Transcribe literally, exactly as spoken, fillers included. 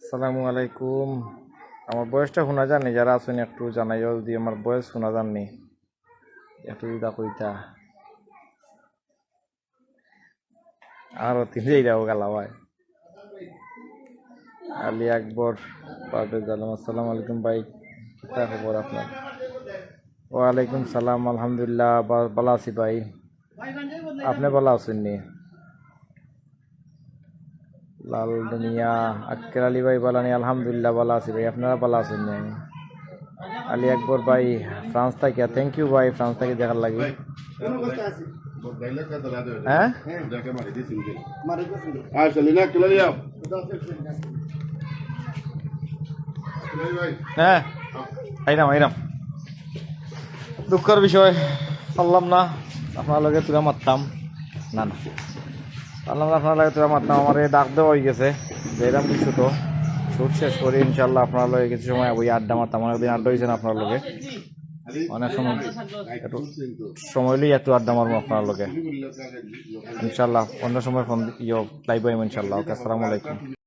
আসসালামু আলাইকুম। আমার ভয়েসটা শোনা যার নি? যারা আছইন একটু জানাইও যদি আমার ভয়েস শোনা যার নি, একটু যদি কইতা। আরো তিন জায়গাও গেলা ভাই। আলী আকবর, পারভেজ আলম, আসসালামু আলাইকুম ভাই, কিতা খবর আপনার? ওয়ালাইকুম সালাম, আলহামদুলিল্লাহ, বা-, ভালা আছি ভাই। আপনে ভালা আছইন নি? লাল দুনিয়া, আক্কেল আলী ভাই ভালা নি? আলহামদুলিল্লাহ, ভালা আছি ভাই, আপনারা ভালা আছইন নি? আলী আকবর ভাই, ফ্রান্স থাকিয়া, thank you ভাই, ফ্রান্স থাকি দেখার লাগি। হ্যাঁ? হ্যাঁ, আক্কেল আলী আও। হ্যাঁ, আইরাম, আইরাম। দুঃখর বিষয়, পারলাম না আপনার লগে তুরা মাততাম। না, না, পারলাম না আপনার লগে তুরা মাততাম। আমারে ডাক দেওয়া অই গেছে, যাইরাম কিছু তো শুট শেষ করি, ইনশাল্লাহ আপনার লগে কিছু সময় বই আড্ডা মারতাম। অনেকদিন আড্ডা অইছে না আপনার লগে, অনেক সময় একটু সময় লই একটু আড্ডা মারমু আপনার লগে। ইনশাল্লাহ অন্য সময় ফোন ইয়ো লাইভ আইমু ইনশাল্লাহ। ওকে, আসসালামু আলাইকুম।